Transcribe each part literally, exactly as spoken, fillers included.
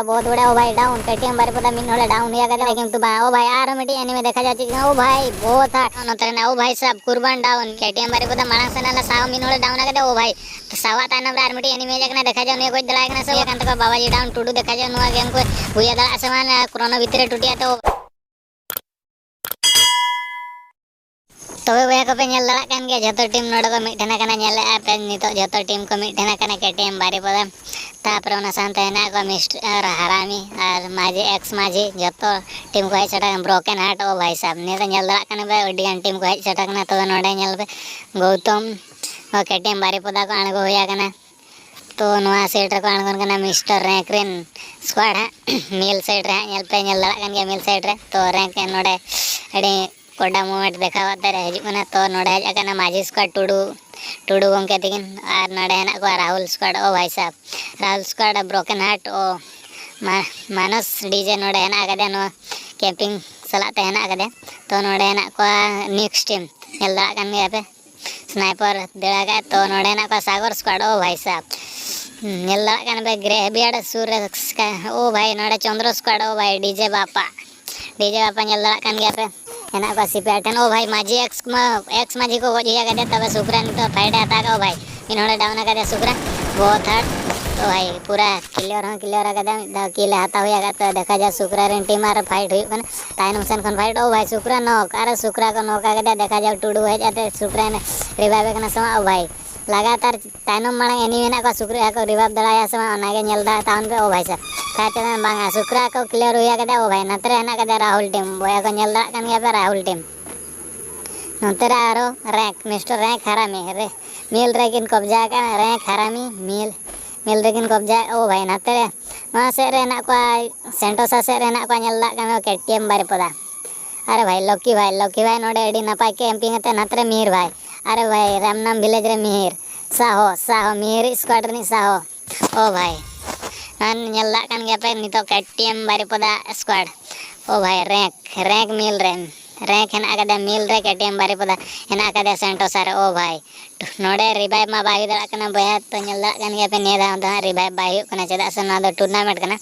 बहुत बड़ा, ओ भाई डाउन, केटीएम बारिपदा ᱢᱤᱫ ᱦᱚᱲᱮ ᱰᱟᱣᱩᱱ ᱦᱩᱭ ᱟᱠᱟᱫᱟ, ᱠᱤᱱᱛᱩ ᱵᱟᱝ, ᱳ ᱵᱷᱟᱭ ᱟᱨᱦᱚᱸ ᱢᱤᱫᱴᱤᱡ ᱮᱱᱤᱢᱤ ᱫᱮᱠᱷᱟ ᱡᱟᱣ ᱪᱮᱫ ᱠᱟᱱᱟ, ᱳ ᱵᱷᱟᱭ ᱵᱚᱦᱩᱛ ᱦᱟᱨᱰ ᱱᱚᱛᱮ ᱨᱮᱱᱟᱜ, ᱳ ᱵᱷᱟᱭ ᱥᱟᱵ ᱠᱩᱨᱵᱟᱱ ᱰᱟᱣᱩᱱ, ᱠᱮᱴᱤᱮᱢ ᱵᱟᱨᱤᱯᱚᱫᱟ ᱢᱟᱲᱟᱝ ᱥᱮᱱ ᱟᱞᱮ ᱥᱟᱶ ᱢᱤᱫ ᱦᱚᱲᱮ ᱰᱟᱣᱩᱱ ᱟᱠᱟᱫᱟ, ᱳ ᱵᱷᱟᱭ ᱥᱟᱣᱟᱜ ᱛᱟᱭᱱᱚᱢ ᱨᱮ ᱟᱨ ᱢᱤᱫᱴᱤᱡ ᱮᱱᱤᱢᱤ ᱦᱮᱡ ᱟᱠᱟᱱᱟ, ᱫᱮᱠᱷᱟ ᱡᱟᱣ ᱱᱩᱭ ᱜᱚᱡ ᱫᱟᱲᱮᱭᱟᱭ ᱠᱟᱱᱟ ᱥᱮ ᱵᱟᱝ᱾ ᱠᱟᱱ ᱛᱟᱠᱚᱣᱟ ᱵᱟᱵᱟᱡᱤ ᱰᱟᱣᱩᱱ, ᱴᱩᱰᱩ ᱫᱮᱠᱷᱟ ᱡᱟᱣ ᱱᱚᱣᱟ ᱜᱮᱢ ᱠᱚ ᱦᱩᱭ ᱫᱟᱲᱮᱭᱟᱜᱼᱟ ᱥᱮ ᱵᱟᱝ, ᱠᱨᱚᱱᱚ ᱵᱷᱤᱛᱨᱤ ᱴᱩᱴᱤᱭᱟ ᱛᱚ᱾ ᱛᱚᱵᱮ ᱵᱚᱭᱦᱟ ᱠᱚᱯᱮ ᱧᱮᱞ ᱫᱟᱲᱮᱭᱟᱜ ᱠᱟᱱ ᱜᱮᱭᱟ, ᱡᱷᱚᱛᱚ ᱴᱤᱢ ᱱᱚᱰᱮ ᱠᱚ ᱢᱤᱫ ᱴᱷᱮᱱ ᱟᱠᱟᱱᱟ᱾ ᱧᱮᱞᱮᱫᱼᱟ ᱯᱮ ᱱᱤᱛᱚᱜ ᱡᱷᱚᱛᱚ ᱴᱤᱢ ᱠᱚ ᱢᱤᱫ ᱴᱷᱮᱱ ᱟᱠᱟᱱᱟ ᱠᱮᱴᱤᱮᱢ ᱵᱟᱨᱤᱯᱚᱫᱟ᱾ ᱛᱟᱯᱚᱨᱮ ᱚᱱᱟ ᱥᱟᱶᱛᱮ ᱦᱮᱱᱟᱜ ᱠᱚᱣᱟ ᱢᱤᱥᱴᱟᱨ ᱦᱟᱨᱟᱢᱤ ᱟᱨ ᱢᱟᱹᱡᱷᱤ, ᱮᱠᱥ ᱢᱟᱹᱡᱷᱤ, ᱡᱷᱚᱛᱚ ᱴᱤᱢ ᱠᱚ ᱦᱮᱡ ᱥᱮᱴᱮᱨ ᱟᱠᱟᱱᱟ᱾ ᱵᱨᱳᱠᱮᱱ ᱦᱟᱨᱴ, ᱳ ᱵᱷᱟᱭ ᱥᱟᱵ, ᱱᱤᱭᱟᱹ ᱫᱚ ᱧᱮᱞ ᱫᱟᱲᱮᱭᱟᱜ ᱠᱟᱱᱟ ᱯᱮ ᱟᱹᱰᱤ ᱜᱟᱱ ᱴᱤᱢ ᱠᱚ ᱦᱮᱡ ᱥᱮᱴᱮᱨ ᱟᱠᱟᱱᱟ᱾ ᱛᱚᱵᱮ ᱱᱚᱰᱮ ᱧᱮᱞ ᱯᱮ ᱜᱳᱣᱛᱚᱢ, ᱱᱚᱣᱟ ᱠᱮᱴᱤᱮᱢ ᱵᱟᱨᱤᱯᱚᱫᱟ ᱠᱚ ᱟᱬᱜᱚ ᱦᱩᱭ ᱟᱠᱟᱱᱟ᱾ ᱛᱚ ᱱᱚᱣᱟ ᱥᱮᱴ ᱨᱮᱠᱚ ᱟᱬᱜᱚᱱ ᱠᱟᱱᱟ ᱢᱤᱥᱴᱟᱨ ᱨᱮᱝᱠ ᱨᱮᱱ ᱥᱠᱣᱟᱰ ᱦᱟᱸᱜ᱾ ᱢᱮᱞ ᱥᱮᱴ ᱨᱮ ᱦᱟᱸᱜ ᱧᱮᱞ ᱯᱮ, ᱧᱮᱞ ᱫᱟᱲᱮᱭᱟᱜ ᱠᱟᱱ ᱜᱮᱭᱟ ᱢᱮᱞ ᱥᱮᱴ ᱨᱮ᱾ ᱛᱚ ᱨᱮᱝᱠ ᱱᱚᱰᱮ ᱟᱹᱰᱤ ᱠᱚᱰᱟ ᱢᱩᱢᱮᱱᱴ ᱫᱮᱠᱷᱟᱣ ᱠᱟᱛᱮ ᱨᱮ ᱦᱤᱡᱩᱜ ᱠᱟᱱᱟ᱾ ᱛᱚ ᱱᱚᱰᱮ ᱦᱮᱡ ᱟᱠᱟᱱᱟ ᱢᱟᱹᱡᱷᱤ ᱥᱠᱣᱟᱰ ᱴᱩᱰᱩ, ᱴᱩᱰᱩ ᱜᱚᱢᱠᱮ ᱛᱤᱠᱤᱱ, ᱟᱨ ᱱᱚᱰᱮ ᱦᱮᱱᱟᱜ ᱠᱚᱣᱟ ᱨᱟᱦᱩᱞ ᱥᱠᱣᱟᱰ, ᱳ ᱵᱷᱟᱭ ᱥᱟᱵ, ᱨᱟᱦᱩᱞ ᱥᱠᱣᱟᱰ, ᱵᱨᱳᱠᱮᱱ ᱦᱟᱨᱴ, ᱳ ᱢᱟ-, ᱢᱟᱱᱚᱥ ᱰᱤᱡᱮ ᱱᱚᱰᱮ ᱦᱮᱱᱟᱜ ᱟᱠᱟᱫᱮᱭᱟ, ᱱᱚᱣᱟ ᱠᱮᱢᱯᱤᱝ ᱥᱟᱞᱟᱜ ᱛᱮ ᱦᱮᱱᱟᱜ ᱟᱠᱟᱫᱮᱭᱟ᱾ ᱛᱚ ᱱᱚᱰᱮ ᱦᱮᱱᱟᱜ ᱠᱚᱣᱟ ᱱᱮᱠᱥᱴ ᱴᱤᱢ, ᱧᱮᱞ ᱫᱟᱲᱮᱭᱟᱜ ᱠᱟᱱ ᱜᱮᱭᱟ ᱯᱮ᱾ ᱥᱱᱟᱭᱯᱟᱨ ᱫᱟᱹᱲ ᱟᱠᱟᱫ᱾ ᱛᱚ ᱱᱚᱰᱮ ᱦᱮᱱᱟᱜ ᱠᱚᱣᱟ ᱥᱟᱜᱚᱨ ᱥᱠᱣᱟᱰ, ᱳ ᱵᱷᱟᱭ ᱥᱟᱵ᱾ ᱦᱩᱸ, ᱧᱮᱞ ᱫᱟᱲᱮᱭᱟᱜ ᱠᱟᱱ ᱯᱮ ᱜᱨᱮᱦᱵᱤᱭᱟᱨᱰ ᱥᱩᱨ ᱨᱮ ᱥᱠᱟ-, ᱳ ᱵᱷᱟᱭ ᱱᱚᱰᱮ ᱪᱚᱱᱫᱨᱚ ᱥᱠᱣᱟᱰ, ᱳ ᱵᱷᱟᱭ ᱰᱤᱡᱮ ᱵᱟᱯᱟ, ᱰᱤᱡᱮ ᱵᱟᱯᱟ ᱧᱮᱞ ᱫᱟᱲᱮᱭᱟᱜ ᱠᱟᱱ ᱜᱮᱭᱟ ᱯᱮ᱾ ᱦᱮᱱᱟᱜ ᱠᱚᱣᱟ ᱥᱤᱯᱤ ᱟᱨ ᱴᱷᱮᱱ, ᱳ ᱵᱷᱟᱭ ᱢᱟᱹᱡᱷᱤ ᱮᱠᱥ ᱢᱟ, ᱮᱠᱥ ᱢᱟᱹᱡᱷᱤ ᱠᱚ ᱜᱚᱡ ᱦᱩᱭ ᱟᱠᱟᱫᱮᱭᱟ᱾ ᱛᱚᱵᱮ ᱥᱩᱠᱨᱟ ᱱᱤᱛᱚᱜ ᱯᱷᱟᱭᱤᱴ ᱮ ᱦᱟᱛᱟᱣ ᱠᱟᱜᱼᱟ, ᱳ ᱵᱷᱟᱭ ᱢᱤᱫ ᱦᱚᱲᱮ ᱰᱟᱣᱩᱱ ᱟᱠᱟᱫᱮᱭᱟ ᱥᱩᱠᱨᱟ, ᱵᱚᱦᱩᱛ ᱦᱟᱨᱰ᱾ ᱳ ᱵᱷᱟᱭ ᱯᱩᱨᱟ ᱠᱞᱤᱭᱟᱨ ᱦᱚᱸ ᱠᱞᱤᱭᱟᱨ ᱟᱠᱟᱫᱟ, ᱢᱤᱫ ᱫᱷᱟᱣ ᱠᱤᱞ ᱮ ᱦᱟᱛᱟᱣ ᱦᱩᱭ ᱟᱠᱟᱫ᱾ ᱛᱚ ᱫᱮᱠᱷᱟ ᱡᱟᱠ ᱥᱩᱠᱨᱟ ᱨᱮᱱ ᱴᱤᱢ ᱟᱨ ᱯᱷᱟᱭᱤᱴ ᱦᱩᱭᱩᱜ ᱠᱟᱱᱟ ᱛᱟᱭᱱᱚᱢ ᱥᱮᱱ ᱠᱷᱚᱱ ᱯᱷᱟᱭᱤᱴ᱾ ᱳ ᱵᱷᱟᱭ ᱥᱩᱠᱨᱟ ᱱᱚᱠ, ᱟᱨ ᱥᱩᱠᱨᱟ ᱠᱚ ᱱᱚᱠ ᱟᱠᱟᱫᱮᱭᱟ᱾ ᱫᱮᱠᱷᱟ ᱡᱟᱠ ᱴᱩᱰᱩ ᱦᱮᱡ ᱠᱟᱛᱮ ᱥᱩᱠᱨᱟ ᱨᱤᱵᱷᱟᱭᱤᱵᱷ ᱮ ᱠᱟᱱᱟ ᱥᱮ ᱵᱟᱝ, ᱳ ᱵᱷᱟᱭ ᱞᱟᱜᱟᱛᱟᱨ ᱛᱟᱭᱱᱚᱢ ᱢᱟᱲᱟᱝ ᱮᱱᱤᱢᱤ ᱢᱮᱱᱟᱜ ᱠᱚᱣᱟ, ᱥᱩᱠᱨᱟ ᱠᱚ ᱨᱤᱵᱷᱟᱭᱤᱵᱷ ᱫᱟᱲᱮᱭᱟᱭᱟ ᱥᱮ ᱵᱟᱝ, ᱚᱱᱟᱜᱮ ᱧᱮᱞ ᱫᱟᱲᱮ ᱛᱟᱵᱚᱱ ᱯᱮ᱾ ᱳ ᱵᱷᱟᱭ ᱥᱟᱵ, ᱠᱷᱟᱭ ᱛᱮ ᱵᱟᱝᱟ, ᱥᱩᱠᱨᱟ ᱠᱚ ᱠᱞᱤᱭᱟᱨ ᱦᱩᱭ ᱟᱠᱟᱫᱟ᱾ ᱳ ᱵᱷᱟᱭ ᱱᱚᱛᱮ ᱨᱮ ᱦᱮᱱᱟᱜ ᱟᱠᱟᱫᱮᱭᱟ ᱨᱟᱦᱩᱞ ᱴᱤᱢ, ᱵᱚᱭᱦᱟ ᱠᱚ ᱧᱮᱞ ᱫᱟᱲᱮᱭᱟᱜ ᱠᱟᱱ ᱜᱮᱭᱟ ᱯᱮ ᱨᱟᱦᱩᱞ ᱴᱤᱢ᱾ ᱱᱚᱛᱮ ᱨᱮ ᱟᱨᱚ ᱨᱮᱸᱠ, ᱢᱤᱥᱴᱟᱨ ᱨᱮᱸᱠ ᱦᱟᱨᱟᱢᱤ ᱨᱮ, ᱢᱮᱞ ᱨᱮᱠᱤᱱ ᱠᱚᱵᱡᱟ ᱟᱠᱟᱫᱼᱟ, ᱨᱮᱸᱠ ᱦᱟᱨᱟᱢᱤ ᱢᱮᱞ, ᱢᱮᱞ ᱨᱮᱠᱤᱱ ᱠᱚᱵᱡᱟ᱾ ᱳ ᱵᱷᱟᱭ ᱱᱟᱛᱮ ᱨᱮ ᱱᱚᱣᱟ ᱥᱮᱫ ᱨᱮ ᱦᱮᱱᱟᱜ ᱠᱚᱣᱟ, ᱥᱮᱱᱴᱳᱥᱟ ᱥᱮᱫ ᱨᱮ ᱦᱮᱱᱟᱜ ᱠᱚᱣᱟ, ᱧᱮᱞ ᱫᱟᱲᱮᱭᱟᱜ ᱠᱟᱱ ᱜᱮᱭᱟ ᱠᱮᱴᱤᱮᱢ ᱵᱟᱨᱤᱯᱚᱫᱟ᱾ ᱟᱨᱮ ᱵᱷᱟᱭ ᱞᱚᱠᱤ ᱵᱷᱟᱭ, ᱞᱚᱠᱤ ᱵᱷᱟᱭ ᱱᱚᱰᱮ ᱟᱹᱰᱤ ᱱᱟᱯᱟᱭ ᱠᱮᱢᱯᱤᱝ ᱠᱟᱛᱮ ᱱᱟᱛᱮ ᱨᱮ ᱢᱤᱦᱤᱨ ᱵᱷᱟᱭ᱾ ᱟᱨᱮ ᱵᱷᱟᱭ ᱨᱟᱢᱱᱟᱢ ᱵᱷᱤᱞᱮᱡᱽ ᱨᱮ ᱢᱤᱦᱤᱨ, ᱥᱟᱦᱚ, ᱥᱟᱦᱚ, ᱢᱤᱦᱤᱨ ᱥᱠᱣᱟᱰ ᱨᱤᱱᱤᱡ ᱥᱟᱦᱚ᱾ ᱳ ᱵᱷᱟᱭ ᱱᱚᱣᱟ ᱧᱮᱞ ᱫᱟᱲᱮᱭᱟᱜ ᱠᱟᱱ ᱜᱮᱭᱟ ᱯᱮ ᱱᱤᱛᱚᱜ ᱠᱮᱴᱤᱮᱢ ᱵᱟᱨᱤᱯᱚᱫᱟ ᱥᱠᱣᱟᱰ᱾ ᱳ ᱵᱷᱟᱭ ᱨᱮᱸᱠ, ᱨᱮᱸᱠ ᱢᱮᱞ ᱨᱮ, ᱨᱮᱸᱠ ᱦᱮᱱᱟᱜ ᱟᱠᱟᱫᱟ ᱢᱮᱞ ᱨᱮ, ᱠᱮᱴᱤᱮᱢ ᱵᱟᱨᱤᱯᱚᱫᱟ ᱦᱮᱱᱟᱜ ᱟᱠᱟᱫᱟ ᱥᱮᱱᱴᱳᱥᱟ ᱨᱮ᱾ ᱳ ᱵᱷᱟᱭ ᱱᱚᱰᱮ ᱨᱤᱵᱷᱟᱭᱤᱵᱷ ᱢᱟ ᱵᱟᱭ ᱦᱩᱭ ᱫᱟᱲᱮᱭᱟᱜ ᱠᱟᱱᱟ ᱵᱚᱭᱦᱟ, ᱛᱚ ᱧᱮᱞ ᱫᱟᱲᱮᱭᱟᱜ ᱠᱟᱱ ᱜᱮᱭᱟ ᱯᱮ ᱱᱤᱭᱟᱹ ᱫᱷᱟᱣ ᱫᱚ ᱦᱟᱸᱜ ᱨᱤᱵᱷᱟᱭᱤᱵᱷ ᱵᱟᱭ ᱦᱩᱭᱩᱜ ᱠᱟᱱᱟ, ᱪᱮᱫᱟᱜ ᱥᱮ ᱱᱚᱣᱟ ᱫᱚ ᱴᱩᱨᱱᱟᱢᱮᱱᱴ ᱠᱟᱱᱟ᱾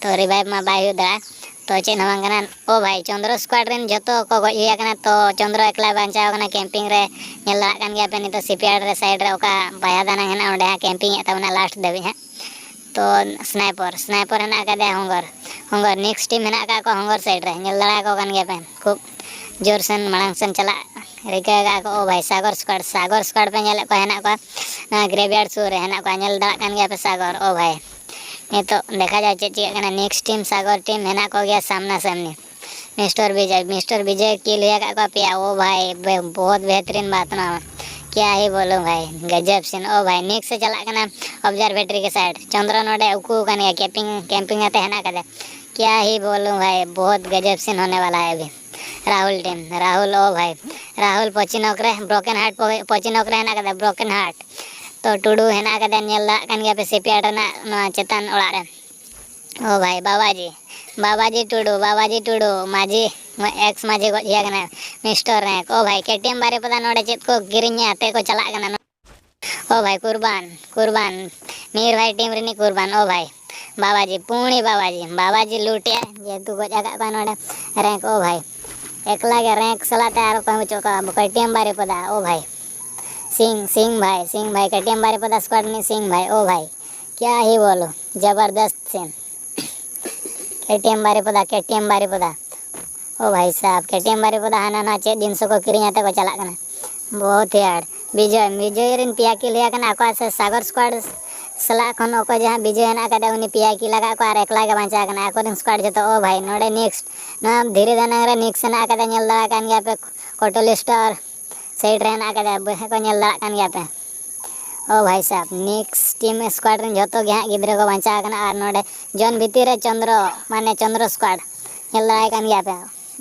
ᱛᱚ ᱨᱤᱵᱷᱟᱭᱤᱵᱷ ᱢᱟ ᱵᱟᱭ ᱦᱩᱭᱩᱜ ᱫᱟᱲᱮᱭᱟᱜᱼᱟ᱾ ᱛᱚ ᱪᱮᱫ ᱦᱚᱸ ᱵᱟᱝ ᱠᱟᱱᱟ᱾ ᱳ ᱵᱷᱟᱭ, ᱪᱚᱱᱫᱨᱚ ᱥᱠᱣᱟᱰ ᱨᱮᱱ ᱡᱷᱚᱛᱚ ᱠᱚ ᱜᱚᱡ ᱦᱩᱭ ᱟᱠᱟᱱᱟ᱾ ᱛᱚ ᱪᱚᱱᱫᱨᱚ ᱮᱠᱞᱟ ᱵᱟᱧᱪᱟᱣ ᱟᱠᱟᱱᱟ ᱠᱮᱢᱯᱤᱝ ᱨᱮ᱾ ᱧᱮᱞ ᱫᱟᱲᱮᱭᱟᱜ ᱠᱟᱱ ᱜᱮᱭᱟ ᱯᱮ ᱱᱤᱛᱚᱜ ᱥᱤᱯᱤᱭᱟᱨᱰ ᱨᱮ ᱥᱟᱭᱤᱰ ᱨᱮ ᱚᱠᱟ ᱵᱟᱭᱟ ᱫᱟᱱᱟᱝ ᱦᱮᱱᱟᱜᱼᱟ, ᱚᱸᱰᱮ ᱦᱟᱸᱜ ᱠᱮᱢᱯᱤᱝ ᱮᱫ ᱛᱟᱵᱚᱱᱟ ᱞᱟᱥᱴ ᱫᱷᱟᱹᱵᱤᱡ ᱦᱟᱸᱜ᱾ ᱛᱚ ᱥᱱᱟᱭᱯᱚᱨ, ᱥᱱᱟᱭᱯᱚᱨ ᱦᱮᱱᱟᱜ ᱟᱠᱟᱫᱮᱭᱟ ᱦᱚᱝᱜᱚᱨ᱾ ᱦᱚᱝᱜᱚᱨ ᱱᱮᱠᱥᱴ ᱴᱤᱢ ᱦᱮᱱᱟᱜ ᱟᱠᱟᱫ ᱠᱚᱣᱟ ᱦᱚᱝᱜᱚᱨ ᱥᱟᱭᱤᱰ ᱨᱮ, ᱧᱮᱞ ᱫᱟᱲᱮᱭᱟᱠᱚ ᱠᱟᱱ ᱜᱮᱭᱟ ᱯᱮ᱾ ᱠᱷᱩᱵ ᱡᱳᱨ ᱥᱮᱱ ᱢᱟᱲᱟᱝ ᱥᱮᱱ ᱪᱟᱞᱟᱜ ᱨᱤᱠᱟᱹ ᱟᱠᱟᱫ ᱠᱚ᱾ ᱳ ᱵᱷᱟᱭ, ᱥᱟᱜᱚᱨ ᱥᱠᱣᱟᱰ, ᱥᱟᱜᱚᱨ ᱥᱠᱣᱟᱰ ᱯᱮ ᱧᱮᱞᱮᱫ ᱠᱚᱣᱟ, ᱦᱮᱱᱟᱜ ᱠᱚᱣᱟ ᱱᱚᱣᱟ ᱜᱨᱮᱵᱭᱟᱨᱰ ᱥᱩᱨ ᱨᱮ ᱦᱮᱱᱟᱜ ᱠᱚᱣᱟ, ᱧᱮᱞ ᱫᱟᱲᱮᱭᱟᱜ ᱠᱟᱱ ᱜᱮᱭᱟ ᱯᱮ ᱥᱟᱜᱚᱨ᱾ ᱳ ᱵᱷᱟᱭ, ᱱᱤᱛᱚᱜ ᱫᱮᱠᱷᱟ ᱡᱟᱭ ᱪᱮᱫ ᱪᱤᱠᱟᱹᱜ ᱠᱟᱱᱟ᱾ ᱱᱮᱠᱥᱴ ᱴᱤᱢ ᱥᱟᱜᱚᱨ ᱴᱤᱢ ᱦᱮᱱᱟᱜ ᱠᱚᱜᱮᱭᱟ ᱥᱟᱢᱱᱟ ᱥᱟᱢᱱᱤ᱾ ᱢᱤᱥᱴᱟᱨ ᱵᱤᱡᱚᱭ, ᱢᱤᱥᱴᱟᱨ ᱵᱤᱡᱚᱭ ᱠᱤᱞ ᱦᱩᱭ ᱟᱠᱟᱫ ᱠᱚᱣᱟ ᱯᱮᱭᱟ᱾ ᱳ ᱵᱷᱟᱭ, ᱵᱮ-, ᱵᱚᱦᱩᱛ ᱵᱮᱦᱛᱨᱤᱱ ᱵᱟᱛ ᱱᱚᱣᱟ᱾ ᱠᱭᱟ ᱦᱤ ᱵᱳᱞᱩ ᱵᱷᱟᱭ, ᱜᱟᱡᱟᱵ ᱥᱤᱱ᱾ ᱳ ᱵᱷᱟᱭ, ᱱᱮᱠᱥᱴ ᱮ ᱪᱟᱞᱟᱜ ᱠᱟᱱᱟ ᱚᱵᱡᱟᱨᱵᱷᱮᱴᱨᱤ ᱠᱮ ᱥᱟᱭᱤᱰ᱾ ᱪᱚᱱᱫᱨᱚ ᱱᱚᱰᱮ ᱩᱠᱩ ᱟᱠᱟᱱ ᱜᱮᱭᱟ, ᱠᱮᱢᱯᱤᱝ, ᱠᱮᱢᱯᱤᱝ ᱟᱛᱮ ᱦᱮᱱᱟᱜ ᱟᱠᱟᱫᱮ᱾ ᱠᱭᱟ ᱦᱤ ᱵᱳᱞᱩ ᱵᱷᱟᱭ, ᱵᱚᱦᱩᱛ ᱜᱟᱡᱟᱵ ᱥᱤᱱ ᱦᱳᱱᱮ ᱣᱟᱞᱟ ᱦᱟᱭ ᱟᱵᱷᱤ᱾ ᱨᱟᱦᱩᱞ ᱴᱤᱢ, ᱨᱟᱦᱩᱞ, ᱳ ᱵᱷᱟᱭ, ᱨᱟᱦᱩᱞ ᱯᱚᱪᱤᱱᱚᱠ ᱨᱮ, ᱵᱨᱳᱠᱮᱱ ᱦᱟᱨᱴ ᱯᱚ-, ᱯᱚᱪᱤᱱᱚᱠ ᱨᱮ ᱦᱮᱱᱟᱜ ᱟᱠᱟᱫᱟ, ᱵᱨᱳᱠᱮᱱ ᱦᱟᱨᱴ᱾ ᱛᱚ ᱴᱩᱰᱩ ᱦᱮᱱᱟᱜ ᱟᱠᱟᱫᱟ, ᱧᱮᱞ ᱫᱟᱲᱮᱭᱟᱜ ᱠᱟᱱ ᱜᱮᱭᱟ ᱯᱮ ᱥᱤᱯᱤᱭᱟᱨᱰ ᱨᱮᱱᱟᱜ ᱱᱚᱣᱟ ᱪᱮᱛᱟᱱ ᱚᱲᱟᱜ ᱨᱮ᱾ ᱳ ᱵᱷᱟᱭ, ᱵᱟᱵᱟᱡᱤ, ᱵᱟᱵᱟᱡᱤ ᱴᱩᱰᱩ, ᱵᱟᱵᱟᱡᱤ ᱴᱩᱰᱩ, ᱢᱟᱹᱡᱷᱤ, ᱮᱠᱥ ᱢᱟᱹᱡᱷᱤ ᱜᱚᱡ ᱦᱩᱭ ᱟᱠᱟᱱᱟ, ᱢᱤᱥᱴᱟᱨ ᱨᱮᱝᱠ᱾ ᱳ ᱵᱷᱟᱭ, ᱠᱮᱴᱤᱮᱢ ᱵᱟᱨᱤᱯᱚᱫᱟ ᱱᱚᱰᱮ ᱪᱮᱫ ᱠᱚ ᱠᱤᱨᱤᱧ ᱟᱛᱮ ᱠᱚ ᱪᱟᱞᱟᱜ ᱠᱟᱱᱟ᱾ ᱳ ᱵᱷᱟᱭ, ᱠᱩᱨᱵᱟᱱ, ᱠᱩᱨᱵᱟᱱ, ᱢᱤᱨ ᱵᱷᱟᱭ ᱴᱤᱢ ᱨᱤᱱᱤᱡ ᱠᱩᱨᱵᱟᱱ᱾ ᱳ ᱵᱷᱟᱭ, ᱵᱟᱵᱟᱡᱤ, ᱯᱩᱬᱤ ᱵᱟᱵᱟᱡᱤ, ᱵᱟᱵᱟᱡᱤ ᱞᱩᱴᱮᱜᱼᱟ, ᱡᱮᱦᱮᱛᱩ ᱜᱚᱡ ᱟᱠᱟᱫ ᱠᱚᱣᱟ ᱱᱚᱰᱮ ᱨᱮᱝᱠ᱾ ᱳ ᱵᱷᱟᱭ, ᱮᱠᱞᱟ ᱜᱮ ᱨᱮᱝᱠ ᱥᱟᱞᱟᱜ ᱛᱮ ᱟᱨ ᱚᱠᱚᱭ ᱦᱚᱸ ᱵᱟᱹᱪᱩᱜ ᱠᱚᱣᱟ, ᱠᱮᱴᱤᱮᱢ ᱵᱟᱨᱤᱯᱚᱫᱟ᱾ ᱳ ᱵᱷᱟᱭ, ᱥᱤᱝ, ᱥᱤᱝ ᱵᱷᱟᱭ, ᱥᱤᱝ ᱵᱷᱟᱭ, ᱠᱮᱴᱤᱮᱢ ᱵᱟᱨᱤᱯᱚᱫᱟ ᱥᱠᱣᱟᱰ ᱨᱤᱱᱤᱡ ᱥᱤᱝ ᱵᱷᱟᱭ᱾ ᱳ ᱵᱷᱟᱭ, ᱠᱭᱟ ᱦᱤ ᱵᱳᱞᱳ, ᱡᱚᱵᱚᱨᱫᱚᱥᱛ ᱥᱤᱱ᱾ ᱠᱮᱴᱤᱮᱢ ᱵᱟᱨᱤᱯᱚᱫᱟ, ᱠᱮᱴᱤᱮᱢ ᱵᱟᱨᱤᱯᱚᱫᱟ᱾ ᱳ ᱵᱷᱟᱭ ᱥᱟᱦᱟᱵ, ᱠᱮᱴᱤᱮᱢ ᱵᱟᱨᱤᱯᱚᱫᱟ ᱦᱟᱱᱟ ᱱᱟᱣᱟ ᱪᱮᱫ ᱡᱤᱱᱤᱥ ᱠᱚ ᱠᱤᱨᱤᱧ ᱟᱛᱮ ᱠᱚ ᱪᱟᱞᱟᱜ ᱠᱟᱱᱟ᱾ ᱵᱚᱦᱩᱛ ᱦᱤ ᱦᱟᱨᱰ᱾ ᱵᱤᱡᱚᱭ, ᱵᱤᱡᱚᱭ ᱨᱮᱱ ᱯᱮᱭᱟ ᱠᱤᱞ ᱦᱩᱭ ᱟᱠᱟᱱᱟ ᱟᱠᱚᱣᱟᱜ ᱥᱮ ᱥᱟᱜᱚᱨ ᱥᱠᱣᱟᱰ ᱥᱟᱞᱟᱜ ᱠᱷᱚᱱ᱾ ᱚᱠᱚᱭ ᱡᱟᱦᱟᱸ ᱵᱤᱡᱚᱭ ᱦᱮᱱᱟᱜ ᱟᱠᱟᱫᱟ ᱩᱱᱤ ᱯᱮᱭᱟ ᱠᱤᱞ ᱟᱠᱟᱫ ᱠᱚᱣᱟ ᱟᱨ ᱮᱠᱞᱟ ᱜᱮ ᱵᱟᱧᱪᱟᱣ ᱟᱠᱟᱱᱟ ᱟᱠᱚ ᱨᱮᱱ ᱥᱠᱣᱟᱰ ᱡᱚᱛᱚ᱾ ᱳ ᱵᱷᱟᱭ, ᱱᱚᱰᱮ ᱱᱮᱠᱥᱴ ᱱᱚᱣᱟ ᱫᱷᱤᱨᱤ ᱫᱟᱱᱟᱝ ᱨᱮ ᱱᱮᱠᱥᱴ ᱦᱮᱱᱟᱜ ᱟᱠᱟᱫᱟ, ᱧᱮᱞ ᱫᱟᱲᱮᱭᱟᱜ ᱠᱟᱱ ᱜᱮᱭᱟ ᱯᱮ ᱠᱚᱴᱳᱞᱤᱥᱴᱟᱨ ᱥᱟᱭᱤᱰ ᱨᱮ ᱦᱮᱱᱟᱜ ᱟᱠᱟᱫᱟ, ᱵᱚᱭᱦᱟ ᱠᱚ ᱧᱮᱞ ᱫᱟᱲᱮᱭᱟᱜ ᱠᱟᱱ ᱜᱮᱭᱟ ᱯᱮ᱾ ᱳ ᱵᱷᱟᱭ ᱥᱟᱦᱟᱵ, ᱱᱮᱠᱥᱴ ᱴᱤᱢ ᱥᱠᱣᱟᱰ ᱨᱮᱱ ᱡᱚᱛᱚ ᱜᱮ ᱦᱟᱸᱜ ᱜᱤᱫᱽᱨᱟᱹ ᱠᱚ ᱵᱟᱧᱪᱟᱣ ᱟᱠᱟᱱᱟ ᱟᱨ ᱱᱚᱰᱮ ᱡᱳᱱ ᱵᱷᱤᱛᱤᱨ ᱨᱮ ᱪᱚᱱᱫᱨᱚ, ᱢᱟᱱᱮ ᱪᱚᱱᱫᱨᱚ ᱥᱠᱣᱟᱰ ᱧᱮᱞ ᱫᱟᱲᱮᱭᱟᱜ ᱠᱟᱱ ᱜᱮᱭᱟ ᱯᱮ᱾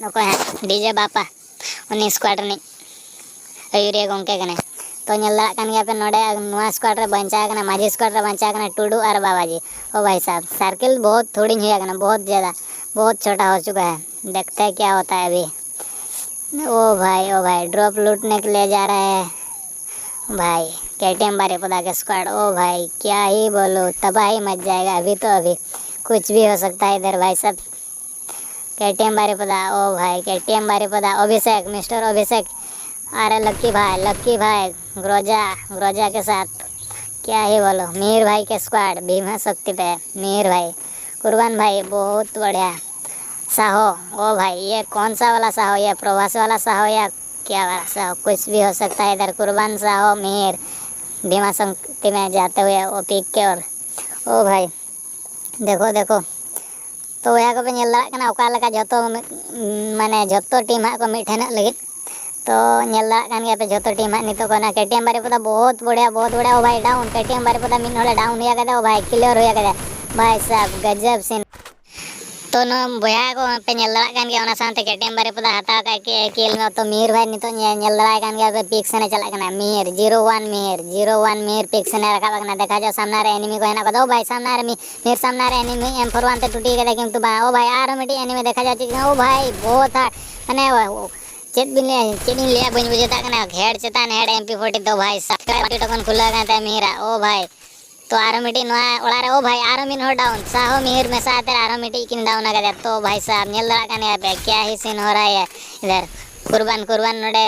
ᱚᱠᱚᱭ ᱦᱟᱸᱜ ᱰᱤᱡᱮ ᱵᱟᱯᱟ, ᱩᱱᱤ ᱥᱠᱣᱟᱰ ᱨᱤᱱᱤᱡ ᱟᱹᱭᱩᱨᱤᱭᱟᱹ ᱜᱚᱢᱠᱮ ᱠᱟᱱᱟᱭ᱾ ᱛᱚ ᱧᱮᱞ ᱫᱟᱲᱮᱭᱟᱜ ᱠᱟᱱ ᱜᱮᱭᱟ ᱯᱮ ᱱᱚᱰᱮ ᱱᱚᱣᱟ ᱥᱠᱣᱟᱰ ᱨᱮ ᱵᱟᱧᱪᱟᱣ ᱟᱠᱟᱱᱟ, ᱢᱟᱹᱡᱷᱤ ᱥᱠᱣᱟᱰ ᱨᱮ ᱵᱟᱧᱪᱟᱣ ᱟᱠᱟᱱᱟ ᱴᱩᱰᱩ ᱟᱨ ᱵᱟᱵᱟᱡᱤ᱾ ᱳ ᱵᱷᱟᱭ ᱥᱟᱦᱟᱵ, ᱥᱟᱨᱠᱮᱞ ᱵᱚᱦᱩᱛ ᱦᱩᱰᱤᱧ ᱦᱩᱭ ᱟᱠᱟᱱᱟ, ᱵᱚᱦᱩᱛ ᱡᱟᱫᱟ, ᱵᱚᱦᱩᱛ ᱪᱷᱳᱴᱟ ᱦᱳ ᱪᱩᱠᱟ ᱦᱟᱭ᱾ ᱫᱮᱠᱷᱛᱮ ᱦᱮᱸ ᱠᱭᱟ ᱦᱳᱛᱟ ᱦᱟᱭ ᱟᱵᱷᱤ᱾ ᱳ ᱵᱷᱟᱭ, ᱳ ᱵᱷᱟᱭ, ᱰᱨᱚᱯ ᱞᱩᱴᱱᱮ ᱠᱮ ᱞᱤᱭᱮ ᱡᱟ ᱨᱟᱦᱟ ᱦᱟᱭ ᱵᱷᱟᱭ, ᱠᱮᱴᱤᱮᱢ ᱵᱟᱨᱤᱯᱚᱫᱟ ᱠᱮ ᱥᱠᱣᱟᱰ᱾ ᱳ ᱵᱷᱟᱭ, ᱠᱭᱟ ᱦᱤ ᱵᱳᱞᱳ, ᱛᱟᱵᱟᱦᱤ ᱢᱟᱪ ᱡᱟᱭᱮᱜᱟ ᱟᱵᱷᱤ ᱛᱚ ᱟᱵᱷᱤ᱾ कुछ भी हो सकता है इधर भाई साहब। केटीएम बारिपदा, ओ भाई, केटीएम बारिपदा, अभिषेक, मिस्टर अभिषेक, अरे लक्की भाई, लक्की भाई, ग्रोजा, ग्रोजा के साथ क्या ही बोलो, मीर भाई के स्क्वाड, भीमा शक्ति पे, मीर भाई, कुर्बान भाई, बहुत बढ़िया। साहो, ओ भाई, ये कौन सा वाला साहो, ये प्रवास वाला साहो या क्या वाला साहो, कुछ भी हो सकता है इधर। कुर्बान साहो, मीर, भीमा शक्ति में जाते हुए वो पीक के ओर, ओ भाई, देखो, देखो, ᱛᱚ ᱵᱚᱭᱦᱟ ᱠᱚᱯᱮ ᱧᱮᱞ ᱫᱟᱲᱮᱭᱟᱜ ᱠᱟᱱᱟ ᱚᱠᱟ ᱞᱮᱠᱟ ᱡᱷᱚᱛᱚ ᱢᱟᱱᱮ ᱡᱷᱚᱛᱚ ᱴᱤᱢ ᱦᱟᱸᱜ ᱠᱚ ᱢᱤᱫ ᱴᱷᱮᱱᱚᱜ ᱞᱟᱹᱜᱤᱫ᱾ ᱛᱚ ᱧᱮᱞ ᱫᱟᱲᱮᱭᱟᱜ ᱠᱟᱱ ᱜᱮᱭᱟ ᱯᱮ ᱡᱷᱚᱛᱚ ᱴᱤᱢ ᱦᱟᱸᱜ ᱱᱤᱛᱚᱜ ᱠᱚ ᱚᱱᱟ ᱠᱮᱴᱤᱮᱢ ᱵᱟᱨᱤᱯᱚᱫᱟ ᱵᱚᱦᱩᱛ ᱵᱚᱲᱤᱭᱟ ᱵᱚᱦᱩᱛ ᱵᱚᱲᱤᱭᱟ᱾ ᱳ ᱵᱷᱟᱭ ᱰᱟᱣᱩᱱ ᱠᱮᱴᱤᱮᱢ ᱵᱟᱨᱤᱯᱚᱫᱟ ᱢᱤᱫ ᱦᱚᱲᱮ ᱰᱟᱣᱩᱱ ᱦᱩᱭ ᱠᱟᱫᱟ᱾ ᱳ ᱵᱷᱟᱭ ᱠᱞᱤᱭᱟᱨ ᱦᱩᱭ ᱠᱟᱫᱟ ᱵᱷᱟᱭ ᱥᱟᱵ ᱜᱟᱡᱟᱵ ᱥᱤᱱ᱾ ᱛᱚ ᱱᱚᱣᱟ ᱵᱚᱭᱦᱟ ᱠᱚ ᱯᱮ ᱧᱮᱞ ᱫᱟᱲᱮᱭᱟᱜ ᱠᱟᱱ ᱜᱮᱭᱟ ᱚᱱᱟ ᱥᱟᱶᱛᱮ ᱠᱮᱴᱤᱮᱢ ᱵᱟᱨᱤᱯᱚᱫᱟ ᱦᱟᱛᱟᱣ ᱠᱟᱜ ᱠᱮ ᱠᱮᱞ ᱢᱮ᱾ ᱛᱚ ᱢᱤᱦᱤᱨ ᱵᱷᱟᱭ ᱱᱤᱛᱚᱜ ᱧᱮᱞ ᱧᱮᱞ ᱫᱟᱲᱮᱭᱟᱭ ᱠᱟᱱ ᱜᱮᱭᱟ ᱯᱮ ᱯᱤᱠ ᱥᱮᱱᱮ ᱪᱟᱞᱟᱜ ᱠᱟᱱᱟ Mihir zero one Mihir zero one Mihir pick ᱥᱮᱱᱮ ᱨᱟᱠᱟᱵ ᱠᱟᱱᱟ᱾ ᱫᱮᱠᱷᱟ ᱡᱟᱣ ᱥᱟᱢᱱᱟ ᱨᱮ ᱮᱱᱤᱢᱤ ᱠᱚ ᱦᱮᱱᱟᱜ ᱠᱚᱫᱟ᱾ ᱳ ᱵᱷᱟᱭ ᱥᱟᱢᱱᱟ ᱨᱮ ᱢᱤᱦᱤᱨ ᱥᱟᱢᱱᱟ ᱨᱮ ᱮᱱᱤᱢᱤ ᱮᱢ ᱯᱷᱳᱨ ᱳᱣᱟᱱ ᱛᱮ ᱴᱩᱴᱤ ᱠᱟᱫᱟ ᱠᱤᱱᱛᱩ ᱵᱟᱝ᱾ ᱳ ᱵᱷᱟᱭ ᱟᱨᱦᱚᱸ ᱢᱤᱫᱴᱤᱡ ᱮᱱᱤᱢᱤ ᱫᱮᱠᱷᱟ ᱡᱟᱣ ᱪᱮᱫ ᱠᱟᱱᱟ᱾ ᱳ ᱵᱷᱟᱭ ᱵᱚᱦᱩᱛ ᱦᱟᱨᱰ ᱢᱟᱱᱮ ᱪᱮᱫ ᱵᱤᱱ ᱞᱟᱹᱭᱟ ᱪᱮᱫ ᱤᱧ ᱞᱟᱹᱭᱟ ᱵᱟᱹᱧ ᱵᱩᱡᱷᱟᱹᱣ ᱫᱟᱲᱮᱭᱟᱜ ᱠᱟᱱᱟ᱾ ᱦᱮᱰ ᱪᱮᱛᱟᱱ ᱦᱮᱰ ᱮᱢ ᱯᱤ ᱯᱷᱳᱨᱴᱤ ᱫᱚ ᱵᱷᱟᱭ ᱥᱟᱵ ᱴᱚᱠᱚᱱ ᱠᱷᱩᱞᱟᱹᱣ ᱠᱟᱱ ᱛᱟᱭᱟ ᱢᱤᱦᱤᱨᱟᱜ᱾ ᱳ ᱵᱷᱟᱭ ᱛᱚ ᱟᱨᱦᱚᱸ ᱢᱤᱫᱴᱤᱡ ᱱᱚᱣᱟ ᱚᱲᱟᱜ ᱨᱮ ᱳ ᱵᱷᱟᱭ ᱟᱨᱦᱚᱸ ᱢᱤᱫ ᱦᱚᱲ ᱰᱟᱣᱩᱱ ᱥᱟᱦᱚ ᱢᱤᱦᱤᱨ ᱢᱮᱥᱟ ᱟᱛᱮ ᱟᱨᱦᱚᱸ ᱢᱤᱫᱴᱤᱡ ᱠᱤᱱ ᱰᱟᱣᱩᱱ ᱟᱠᱟᱫᱮᱭᱟ᱾ ᱛᱚ ᱵᱷᱟᱭ ᱥᱟᱦᱟᱵ ᱧᱮᱞ ᱫᱟᱲᱮᱭᱟᱜ ᱠᱟᱱ ᱜᱮᱭᱟ ᱯᱮ ᱠᱮᱭᱟ ᱦᱤ ᱥᱤᱱ ᱦᱚ ᱨᱟᱦᱟ ᱦᱮ ᱤᱫᱷᱟᱨ ᱠᱩᱨᱵᱟᱱ ᱠᱩᱨᱵᱟᱱ ᱱᱚᱰᱮ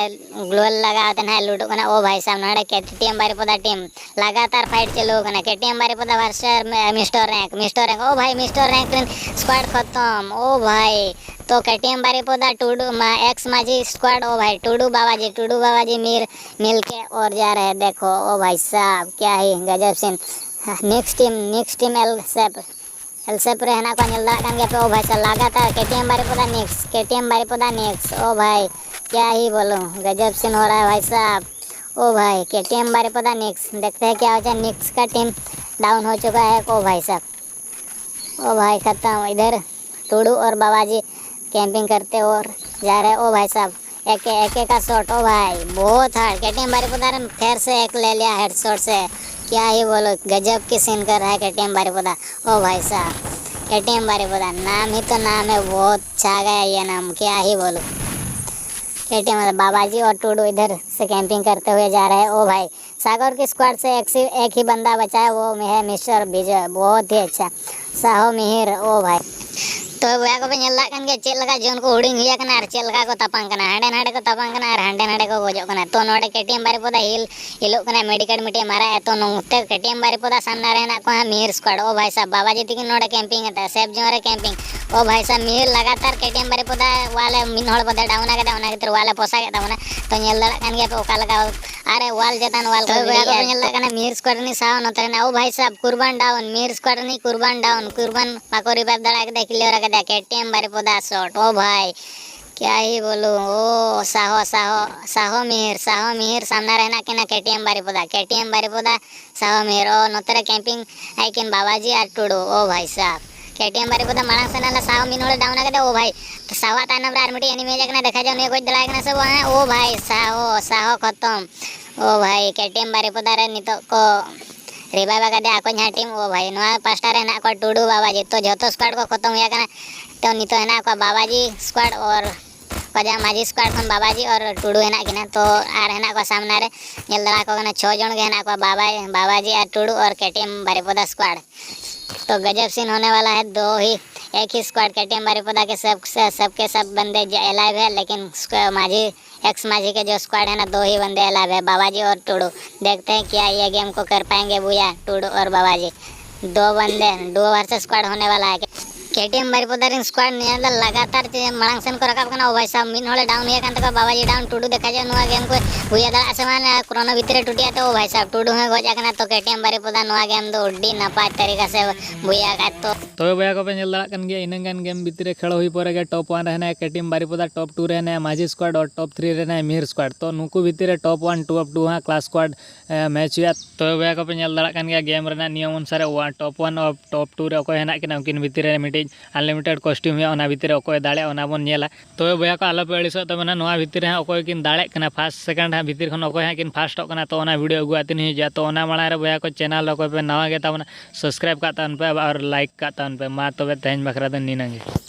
ᱜᱞᱳᱣᱟᱞ ᱞᱟᱜᱟᱣ ᱟᱛᱮ ᱱᱟᱦᱟᱜ ᱞᱩᱴᱚᱜ ᱠᱟᱱᱟ᱾ ᱳ ᱵᱷᱟᱭ ᱥᱟᱦᱟᱵ ᱱᱚᱰᱮ ᱠᱮᱴᱤᱮᱢ ᱵᱟᱨᱤᱯᱚᱫᱟ ᱴᱤᱢ ᱞᱟᱜᱟᱛᱟᱨ ᱯᱷᱟᱭᱤᱴ ᱪᱟᱹᱞᱩ ᱟᱠᱟᱱᱟ᱾ ᱠᱮᱴᱤᱮᱢ ᱵᱟᱨᱤᱯᱚᱫᱟ ᱵᱷᱟᱨᱥᱮᱥ ᱢᱤᱥᱴᱟᱨ ᱨᱮᱝᱠ ᱢᱤᱥᱴᱟᱨ ᱨᱮᱝᱠ ᱳ ᱵᱷᱟᱭ ᱢᱤᱥᱴᱟᱨ ᱨᱮᱝᱠ ᱨᱮᱱ ᱥᱠᱣᱟᱰ ᱠᱷᱚᱛᱚᱢ᱾ ᱳ ᱵᱷᱟᱭ ᱛᱚ ᱠᱮᱴᱤᱮᱢ ᱵᱟᱨᱤᱯᱚᱫᱟ ᱴᱩᱰᱩ ᱢᱟ ᱮᱠᱥ ᱢᱟᱹᱡᱷᱤ ᱥᱠᱣᱟᱰ ᱳ ᱵᱷᱟᱭ ᱴᱩᱰᱩ ᱵᱟᱵᱟᱡᱤ ᱴᱩᱰᱩ ᱵᱟᱵᱟᱡᱤ ᱢᱤᱨ मिलके और जा रहे हैं। देखो ओ भाई साहब क्या ही गजब scene. Next team next team एल सेप एल सेप रे ᱦᱮᱱᱟᱜ ᱠᱚᱣᱟ ᱧᱮᱞ ᱫᱟᱲᱮᱭᱟᱜ ᱠᱟᱱ ᱜᱮᱭᱟ ᱯᱮ। ᱳ ᱵᱷᱟᱭ ᱥᱟᱦᱟᱵ ᱞᱟᱜᱟᱛᱟᱨ ᱠᱮᱴᱤᱮᱢ ᱵᱟᱨᱤᱯᱚᱫᱟ ᱱᱮᱠᱥᱴ ᱠᱮᱴᱤᱮᱢ ᱵᱟᱨᱤᱯᱚᱫᱟ ᱱᱮᱠᱥᱴ। ओ भाई क्या ही बोलूं गजब सीन हो रहा है भाई साहब। ओ भाई केटीएम बारिपदा नेक्स्ट देखते हैं क्या हो जाए। नेक्स्ट का टीम डाउन हो चुका है। ओ भाई साहब ओ भाई खत्म। इधर टूडू और बाबा जी कैंपिंग करते और जा रहे। ओ भाई साहब एक एक का शॉट। ओ भाई बहुत हार्ड। केटीएम बारिपदा ने फिर से एक ले लिया हेडशॉट से। क्या ही बोलो गजब की सीन कर रहा है केटीएम बारिपदा। ओ भाई साहब केटीएम बारिपदा नाम ही तो नाम है। बहुत छा गया ये नाम क्या ही बोलो। केटीएम बाबा जी और टूडू इधर से कैंपिंग करते हुए जा रहे हैं। ओ भाई सागर की स्क्वाड से एक सी एक ही बंदा बचा है वो है मिस्टर विजय। बहुत ही अच्छा। ᱥᱟᱦᱚ ᱢᱤᱦᱤᱨ, ᱳ ᱵᱷᱟᱭ᱾ ᱛᱚ ᱵᱚᱭᱦᱟ ᱠᱚᱯᱮ ᱧᱮᱞ ᱫᱟᱲᱮᱭᱟᱜ ᱠᱟᱱ ᱜᱮᱭᱟ ᱪᱮᱫ ᱞᱮᱠᱟ ᱡᱚᱱ ᱠᱚ ᱦᱩᱰᱤᱧ ᱦᱩᱭ ᱟᱠᱟᱱᱟ ᱟᱨ ᱪᱮᱫ ᱞᱮᱠᱟ ᱠᱚ ᱛᱟᱯᱟᱢ ᱠᱟᱱᱟ, ᱦᱟᱸᱰᱮ ᱱᱟᱰᱮ ᱠᱚ ᱛᱟᱯᱟᱢ ᱠᱟᱱᱟ ᱟᱨ ᱦᱟᱸᱰᱮ ᱱᱟᱰᱮ ᱠᱚ ᱜᱚᱡᱚᱜ ᱠᱟᱱᱟ᱾ ᱛᱚ ᱱᱚᱰᱮ ᱠᱮ ᱴᱤ ᱮᱢ ᱵᱟᱨᱤᱯᱚᱫᱟ ᱦᱤᱞ ᱦᱤᱞᱚᱜ ᱠᱟᱱᱟ, ᱢᱮᱰᱤᱠᱮᱴ ᱢᱤᱫᱴᱮᱡ ᱢᱟᱨᱟ ᱮᱛᱚ ᱱᱚᱛᱮ ᱠᱮ ᱴᱤ ᱮᱢ ᱵᱟᱨᱤᱯᱚᱫᱟ ᱥᱟᱢᱱᱟ ᱨᱮ ᱦᱮᱱᱟᱜ ᱠᱚᱣᱟ ᱦᱟᱸᱜ ᱢᱤᱦᱤᱨ ᱥᱠᱚᱣᱟᱰ᱾ ᱳ ᱵᱷᱟᱭ ᱥᱟᱵ, ᱵᱟᱵᱟᱡᱤ ᱛᱤᱠᱤᱱ ᱱᱚᱰᱮ ᱠᱮᱢᱯᱤᱝ ᱮᱫᱟ, ᱥᱮᱯ ᱡᱳᱱ ᱨᱮ ᱠᱮᱢᱯᱤᱝ᱾ ᱳ ᱵᱷᱟᱭ ᱥᱟᱵ, ᱢᱤᱦᱤᱨ ᱞᱟᱜᱟᱛᱟᱨ ᱠᱮ ᱴᱤ ᱮᱢ ᱵᱟᱨᱤᱯᱚᱫᱟ ᱣᱟᱞᱮ ᱢᱤᱫ ᱦᱚᱲ ᱵᱚᱫᱮ ᱰᱟᱣᱩᱱ ᱟᱠᱟᱫᱟ, ᱚᱱᱟ ᱠᱷᱟᱹᱛᱤᱨ ᱣᱟᱞᱮ ᱯᱚᱥᱟᱜ ᱮᱫ ᱛᱟᱵᱚᱱᱟ᱾ ᱛᱚ ᱧᱮᱞ ᱫᱟᱲᱮᱭᱟᱜ ᱠᱟᱱ ᱜᱮᱭᱟ ᱯᱮ ᱚᱠᱟ ᱞᱮᱠᱟ, ᱟᱨᱮ ᱣᱟᱞ ᱪᱮᱛᱟᱱ ᱣᱟᱞ ᱠᱚ ᱛᱚ ᱵᱚᱭᱦᱟ ᱠᱚ ᱜᱤᱰᱤᱭᱮᱫᱼᱟ᱾ ᱧᱮᱞ ᱫᱟᱲᱮᱭᱟᱜ ᱠᱟᱱᱟ ᱢᱤᱦᱤᱨ ᱥᱠᱚᱣᱟᱰ ᱨᱤᱱᱤᱡ ᱥᱟᱦᱚ ᱱᱚᱛᱮ ᱨᱮᱱᱟᱜ᱾ ᱳ ᱵᱷᱟᱭ ᱥᱟᱵ, ᱠᱩᱨᱵᱟᱱ ᱰᱟᱣᱩᱱ, ᱢᱤᱦᱤᱨ ᱥᱠᱚᱣᱟᱰ ᱨᱤᱱᱤᱡ ᱠᱩᱨᱵᱟᱱ ᱰᱟᱣᱩᱱ, ᱠᱩᱨᱵᱟᱱ ᱵᱟᱠᱚ ᱨᱤᱵᱟᱭᱤᱵᱷ ᱫᱟᱲᱮ ᱠᱮᱫᱟ, ᱠᱞᱤᱭᱟᱨ ᱠᱮᱫᱟ ᱠᱮ ᱴᱤ ᱮᱢ ᱵᱟᱨᱤᱯᱚᱫᱟ ᱥᱚᱴ᱾ ᱳ ᱵᱷᱟᱭ, ᱠᱭᱟ ᱦᱤ ᱵᱳᱞᱩ, ᱳ ᱥᱟᱦᱚ, ᱥᱟᱦᱚ, ᱥᱟᱦᱚ ᱢᱤᱦᱤᱨ, ᱥᱟᱦᱚ ᱢᱤᱦᱤᱨ ᱥᱟᱢᱱᱟ ᱨᱮ ᱦᱮᱱᱟᱜ ᱠᱤᱱᱟ ᱠᱮ ᱴᱤ ᱮᱢ ᱵᱟᱨᱤᱯᱚᱫᱟ, ᱠᱮ ᱴᱤ ᱮᱢ ᱵᱟᱨᱤᱯᱚᱫᱟ, ᱥᱟᱦᱚ ᱢᱤᱦᱤᱨ᱾ ᱳ ᱱᱚᱛᱮ ᱨᱮ ᱠᱮᱢᱯᱤᱝ ᱟᱭ ᱠᱤᱱ ᱵᱟᱵᱟᱡᱤ ᱟᱨ ᱴᱩᱰᱩ᱾ ᱳ ᱵᱷᱟᱭ ᱥᱟᱵ, ᱠᱮ ᱴᱤ ᱮᱢ ᱵᱟᱨᱤᱯᱚᱫᱟ ᱢᱟᱲᱟᱝ ᱥᱮᱱ ᱟᱞᱮ ᱥᱟᱦᱚ ᱢᱤᱫ ᱦᱚᱲᱮ ᱰᱟᱣᱩᱱ ᱟᱠᱟᱫᱟ᱾ ᱳ ᱵᱷᱟᱭ, ᱥᱟᱦᱚᱣᱟᱜ ᱛᱟᱭᱱᱚᱢ ᱨᱮ ᱟᱨ ᱢᱤᱫᱴᱤᱡ ᱮᱱᱤᱢᱤ ᱦᱮᱡ ᱟᱠᱟᱱᱟ, ᱫᱮᱠᱷᱟ ᱡᱟᱣ ᱱᱩᱭ ᱜᱚᱡ ᱫᱟᱲᱮᱭᱟᱭ ᱠᱟᱱᱟ ᱥᱮ ᱵᱟᱝ᱾ ᱳ ᱵᱷᱟᱭ, ᱥᱟᱦᱚ, ᱥᱟᱦᱚ ᱠᱷᱚᱛᱚᱢ᱾ ᱳ ᱵᱷᱟᱭ, ᱠᱮ ᱴᱤ ᱮᱢ ᱵᱟᱨᱤᱯᱚᱫᱟ ᱨᱮ ᱱᱤᱛᱚᱜ ᱠᱚ ᱨᱤᱵᱟᱭᱤᱵᱷ ᱟᱠᱟᱫᱮᱭᱟ ᱟᱠᱚ ᱡᱟᱦᱟᱸ ᱴᱤᱢ᱾ ᱳ ᱵᱷᱟᱭ, ᱱᱚᱣᱟ ᱯᱟᱥᱴᱟ ᱨᱮ ᱦᱮᱱᱟᱜ ᱠᱚᱣᱟ ᱴᱩᱰᱩ, ᱵᱟᱵᱟᱡᱤ᱾ ᱛᱚ ᱡᱷᱚᱛᱚ ᱥᱠᱣᱟᱰ ᱠᱚ ᱠᱷᱚᱛᱚᱢ ᱦᱩᱭ ᱟᱠᱟᱱᱟ᱾ ᱛᱚ ᱱᱤᱛᱚᱜ ᱦᱮᱱᱟᱜ ᱠᱚᱣᱟ ᱵᱟᱵᱟᱡᱤ ᱥᱠᱣᱟᱰ ᱟᱨ ᱚᱠᱟ ᱡᱟᱦᱟᱸ ᱢᱟᱹᱡᱷᱤ ᱥᱠᱣᱟᱰ ᱠᱷᱚᱱ ᱵᱟᱵᱟᱡᱤ ᱟᱨ ᱴᱩᱰᱩ ᱦᱮᱱᱟᱜ ᱠᱤᱱᱟ᱾ ᱛᱚ ᱟᱨ ᱦᱮᱱᱟᱜ ᱠᱚᱣᱟ ᱥᱟᱢᱱᱟ ᱨᱮ, ᱧᱮᱞ ᱫᱟᱲᱮ ᱟᱠᱚ ᱠᱟᱱᱟ, ᱪᱷᱚ ᱡᱚᱱ ᱜᱮ ᱦᱮᱱᱟᱜ ᱠᱚᱣᱟ, ᱵᱟᱵᱟ, ᱵᱟᱵᱟᱡᱤ ᱟᱨ ᱴᱩᱰᱩ ᱟᱨ ᱠᱮ ᱴᱤ ᱮᱢ ᱵᱟᱨᱤᱯᱚᱫᱟ ᱥᱠᱣᱟᱰ᱾ तो गजब सीन होने वाला है, दो ही, एक ही स्क्वाड के टी एम बारिपदा के सब, सब के सब बंदे अलाइव है, लेकिन उसके माझी, एक्स माझी के जो स्क्वाड है ना, दो ही बंदे अलाइव है, बाबाजी और टूडू। देखते हैं क्या ये गेम को कर पाएंगे भूया, टूडू और बाबाजी। दो बंदे, डुओ वर्सेस स्क्वाड होने वाला है। के टी एम बारिपदा ᱨᱮᱱ ᱥᱠᱣᱟᱰ ᱱᱤᱭᱟᱹ ᱫᱚ ᱞᱟᱜᱟᱛᱟᱨ ᱪᱮ ᱢᱟᱲᱟᱝ ᱥᱮᱱ ᱠᱚ ᱨᱟᱠᱟᱵ ᱠᱟᱱᱟ᱾ ᱳ ᱵᱷᱟᱭ ᱥᱟᱵ, ᱢᱤᱫ ᱦᱚᱲᱮ ᱰᱟᱣᱩᱱ ᱦᱩᱭ ᱟᱠᱟᱱ ᱛᱟᱠᱚᱣᱟ, ᱵᱟᱵᱟᱡᱤ ᱰᱟᱣᱩᱱ, ᱴᱩᱰᱩ ᱫᱮᱠᱷᱟ ᱡᱟᱣ ᱱᱚᱣᱟ ᱜᱮᱢ ᱠᱚ ᱦᱩᱭ ᱫᱟᱲᱮᱭᱟᱜᱼᱟ ᱥᱮ ᱵᱟᱝ, ᱠᱨᱳᱱᱳ ᱵᱷᱤᱛᱨᱤ ᱨᱮ ᱴᱩᱴᱤᱭᱟ᱾ ᱛᱚ ᱳ ᱵᱷᱟᱭ ᱥᱟᱵ, ᱴᱩᱰᱩ ᱦᱚᱸᱭ ᱜᱚᱡ ᱟᱠᱟᱱᱟ᱾ ᱛᱚ ᱠᱮ ᱴᱤ ᱮᱢ ᱵᱟᱨᱤᱯᱚᱫᱟ ᱱᱚᱣᱟ ᱜᱮᱢ ᱫᱚ ᱟᱹᱰᱤ ᱱᱟᱯᱟᱭ ᱛᱟᱹᱨᱤᱠᱟ ᱥᱮ ᱵᱩᱭᱟ ᱟᱠᱟᱫ᱾ ᱛᱚ ᱛᱚᱵᱮ ᱵᱚᱭᱦᱟ ᱠᱚᱯᱮ ᱧᱮᱞ ᱫᱟᱲᱮᱭᱟᱜ ᱠᱟᱱ ᱜᱮᱭᱟ, ᱤᱱᱟᱹᱜ ᱜᱟᱱ ᱜᱮᱢ ᱵᱷᱤᱛᱨᱤ ᱨᱮ ᱠᱷᱮᱞ ᱦᱩᱭ ᱯᱚᱨᱮ ᱜᱮ ᱴᱚᱯ ᱚᱣᱟᱱ ᱨᱮ ᱦᱮᱱᱟᱭᱟ ᱠᱮ ᱴᱤ ᱮᱢ ᱵᱟᱨᱤᱯᱚᱫᱟ, ᱴᱚᱯ ᱴᱩ ᱨᱮ ᱦᱮᱱᱟᱭᱟ ᱢᱟᱹᱡᱷᱤ ᱥᱠᱣᱟᱰ ᱟᱨ ᱴᱚᱯ ᱛᱷᱨᱤ ᱨᱮ ᱦᱮᱱᱟᱭᱟ ᱢᱤᱦᱤᱨ ᱥᱠᱣᱟᱰ᱾ ᱛᱚ ᱱᱩᱠᱩ ᱵᱷᱤᱛᱨᱤ ᱨᱮ ᱴᱚᱯ ᱚᱣᱟᱱ, ᱴᱚᱯ ᱴᱩ ᱦᱟᱸᱜ ᱠᱞᱟᱥ ᱥᱠᱣᱟᱰ ᱢᱮᱪ ᱦᱩᱭᱩᱜᱼᱟ᱾ ᱛᱚᱵᱮ ᱵᱚᱭᱦᱟ ᱠᱚᱯᱮ ᱧᱮᱞ ᱫᱟᱲᱮᱭᱟᱜ ᱠᱟᱱ ᱜᱮᱭᱟ ᱜᱮᱢ ᱨᱮᱱᱟᱜ ᱱᱤᱭᱚᱢ ᱚᱱᱩᱥᱟᱨᱮ ᱚᱣᱟᱱ, ᱴᱚᱯ ᱚᱣᱟᱱ ᱟᱨ ᱴᱚᱯ ᱴᱩ ᱨᱮ ᱚᱠᱚᱭ ᱦᱮᱱᱟᱜ ᱠᱤᱱᱟ ᱩᱱᱠᱤᱱ ᱵᱷᱤᱛᱨᱤ ᱨᱮ ᱢᱤᱫᱴᱤᱡ ᱟᱱᱞᱤᱢᱤᱴᱮᱰ ᱠᱚᱥᱴᱤᱭᱩᱢ ᱦᱩᱭᱩᱜᱼᱟ, ᱚᱱᱟ ᱵᱷᱤᱛᱨᱤ ᱨᱮ ᱚᱠᱚᱭ ᱫᱟᱲᱮᱭᱟᱜᱼᱟ ᱚᱱᱟ ᱵᱚᱱ ᱧᱮᱞᱟ᱾ ᱛᱚᱵᱮ ᱵᱚᱭᱦᱟ ᱠᱚ ᱟᱞᱚᱯᱮ ᱟᱹᱲᱤᱥᱚᱜ ᱛᱟᱵᱚᱱᱟ, ᱱᱚᱣᱟ ᱵᱷᱤᱛᱤᱨ ᱨᱮ ᱦᱟᱸᱜ ᱚᱠᱚᱭ ᱠᱤᱱ ᱫᱟᱲᱮᱜ ᱠᱟᱱᱟ, ᱯᱷᱟᱥᱴ ᱥᱮᱠᱮᱱᱰ ᱦᱟᱸᱜ ᱵᱷᱤᱛᱤᱨ ᱠᱷᱚᱱ ᱚᱠᱚᱭ ᱦᱟᱸᱜ ᱠᱤᱱ ᱯᱷᱟᱥᱴᱚᱜ ᱠᱟᱱᱟ, ᱛᱚ ᱚᱱᱟ ᱵᱷᱤᱰᱤᱭᱳ ᱟᱹᱜᱩ ᱠᱟᱛᱮ ᱦᱤᱡᱩᱜᱼᱟ᱾ ᱛᱚ ᱚᱱᱟ ᱢᱟᱲᱟᱝ ᱨᱮ ᱵᱚᱭᱦᱟ ᱠᱚ ᱪᱮᱱᱮᱞ ᱚᱠᱚᱭ ᱯᱮ ᱱᱟᱣᱟ ᱜᱮ ᱛᱟᱵᱚᱱᱟ, ᱥᱟᱵᱥᱠᱨᱟᱭᱤᱵ ᱠᱟᱜ ᱛᱟᱵᱚᱱ ᱯᱮ ᱟᱨ ᱞᱟᱭᱤᱠ ᱠᱟᱜ ᱛᱟᱵᱚᱱ ᱯᱮ᱾ ᱢᱟ ᱛᱚᱵᱮ ᱛᱮᱦᱮᱧ ᱵᱟᱠᱷᱨᱟ ᱫᱚ ᱱᱤᱱᱟᱹᱝ ᱜᱮ᱾